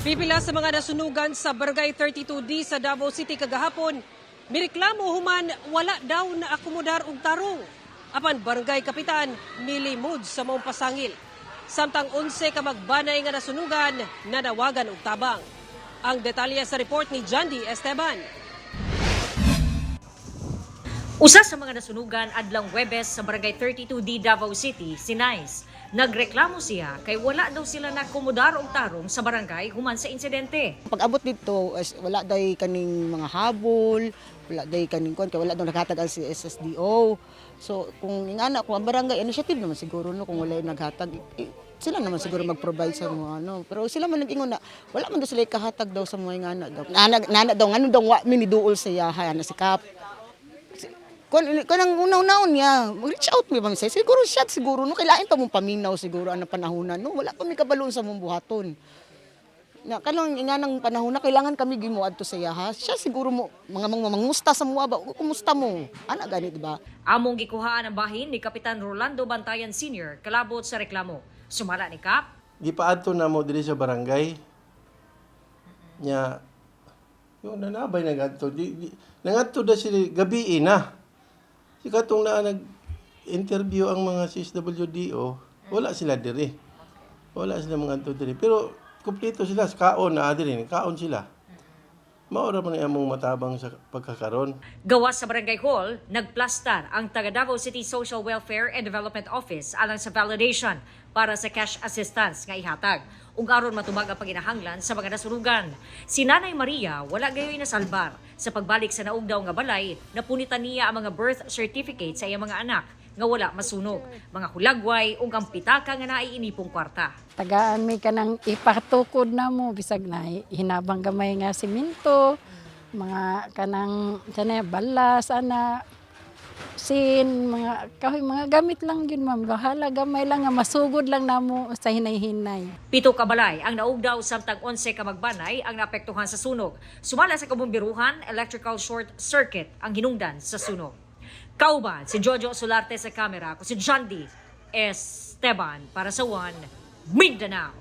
Pipila sa mga nasunugan sa Barangay 32D sa Davao City kagahapon, mireklamo human wala daw na akomodar og tarong. Apan barangay kapitan nilimod sa maong pasangil. Samtang 11 ka magbanay nga nasunugan, nanawagan og tabang. Ang detalye sa report ni Jandy Esteban. Usa sa mga nasunugan adlong Webes sa Barangay 32D, Davao City, si Nice. Nagreklamo siya kay wala daw sila nakomodar og tarong sa barangay human sa insidente. Pag abot dito, wala day kaning mga habol, wala day kaning kuan kay wala daw naghatag ang si SSDO. So kung ingana kung ang barangay initiative naman siguro, no, kung wala yung naghatag, sila naman siguro mag-provide sa mga ano. Pero sila man nag-ingon na wala man daw sila kahatag daw sa mga ingana daw. Nana, nana daw ngano daw wa mi ni duol sa yaha na si Kap. Kun ang unaw-unaon niya, reach out mi ba mi siguro siya siguro, no, kailangan pa mong paminaw siguro ang panahonan, no, wala pa mi kabalon sa mong buhaton na kanang nga ng panahon na kailangan kami gimo adto sa yaha, siya siguro mo mga mangusta sa mua ba, kumusta mo ana gani, di ba? Among gikuhaan ang bahin ni Kapitan Rolando Bantayan Sr. kalabot sa reklamo. Sumala ni Kap, Gipaadto na mo diri sa barangay. Nya yung nanabay nagadto di, nangadto da sila gabi na. Si katong naa nag interview ang mga CSWDO, wala sila diri. Wala sila mga adto diri. Pero kumpleto sila sa kaon na diri, kaon sila. Mao ra man ang among matabang sa pagkakaron. Gawas sa Barangay Hall, nagplastar ang taga Davao City Social Welfare and Development Office alang sa validation para sa cash assistance nga ihatag ug aron matubag ang paginahanglan sa mga nasunugan. Si Nanay Maria wala gayoy nasalbar sa pagbalik sa naugdaw nga balay, napunitan niya ang mga birth certificate sa iyang mga anak nga wala masunog, mga hulagway ug ang pitaka nga naiinipong kwarta. Tagaan mi kanang ipatukod na mo bisag na hinabang gamay nga simento, mga kanang sana balas ana sin mga kahoy, mga gamit lang yun, ma'am, bahala gamay lang nga masugod lang namo sa hinay-hinay. 7 ka balay ang naugdaw samtang 11 ka magbanay ang naapektuhan sa sunog. Sumala sa kabumbiruhan, electrical short circuit ang hinungdan sa sunog. Kauban si Jojo Solarte sa kamera, ako si Jandy Esteban para sa One Mindanao.